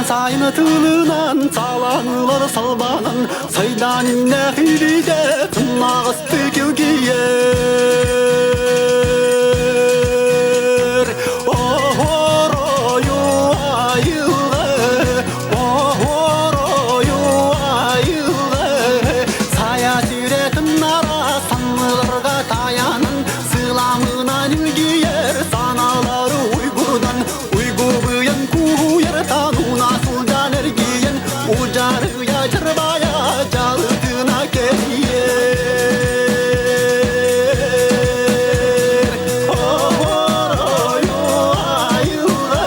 Сайын тылынан саланылар салбанан Сайдан иннэх илиде тыннағысты килгиер Оһорою айылғы Оһорою айылғы Сая сүретін ара санныларға таянын Сыламынан илгиер саналары уйгурдан Уйгу быйан куйыртан уна сылдан эргиен Ужарыя жырбая жалытына келиер Оһорою айылғы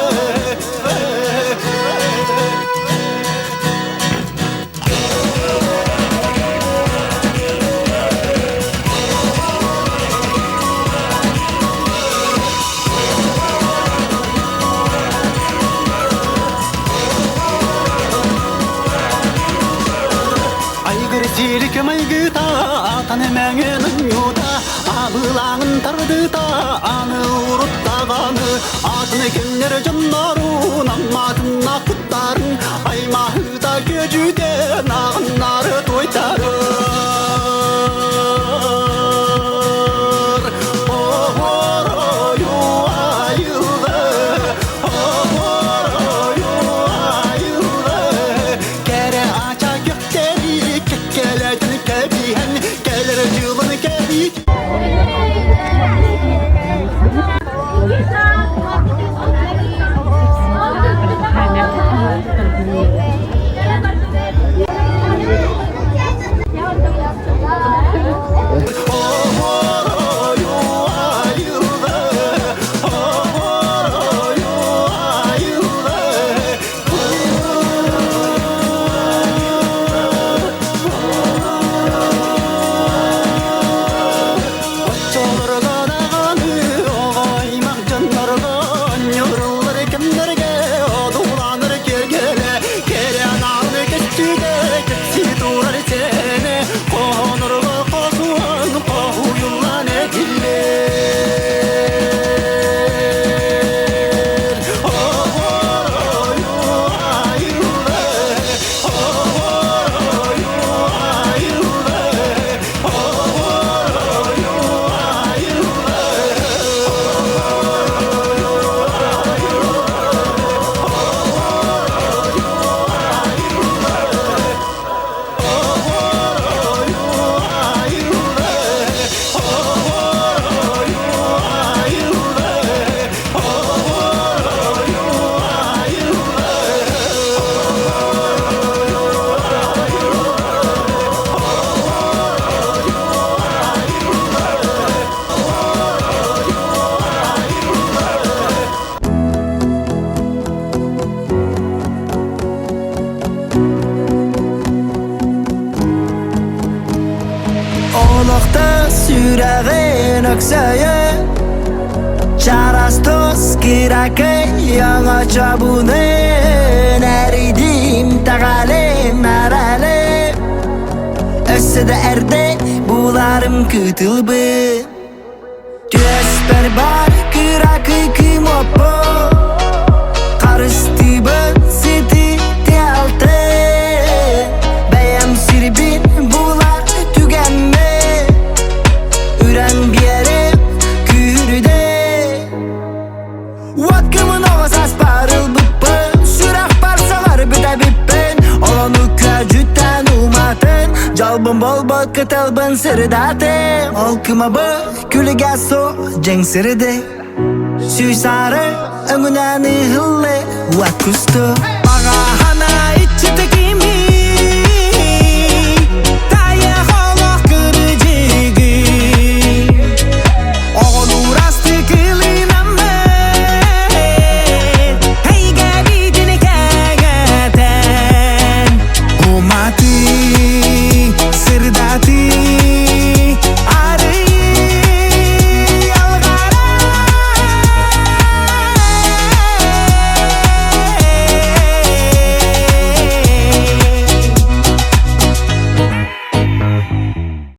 Айгыр силик майгыта, атан мәңенің юта, абылаңын тардыта, аны уруттағаны, атын кемнер жоннорун, амматына куттарын, аймахыта көжүде, нағыннары тойтары. Оһорою айылғы, оһорою айылғы, кәрі ача көктері, кеккелетін кәбиһен, кәлер жылын кәби Олохто сүрэҕин өксөйө Чарастос кыракый оҥочобунун Эрийдим таҕалым аралым Өссө да эрдэ буларым кытылбы Түөспэр бар кыракый кымоппо Харыстыыбын сити тиалты Бэйэм сирбин булар түгэммин Үрэн биэрим күүрдэ Уот кымын оҕо саспар ылбыппын Сүрэхпэр саҕар бүтэбиппин Олону күөдьүттэн уматын Дьолбун болбот кытылбын сырдатым Ол кымабы күлүгэ со дьэҥ сырды Сүүс саары өҥүнэн ыһыллы уот кусту.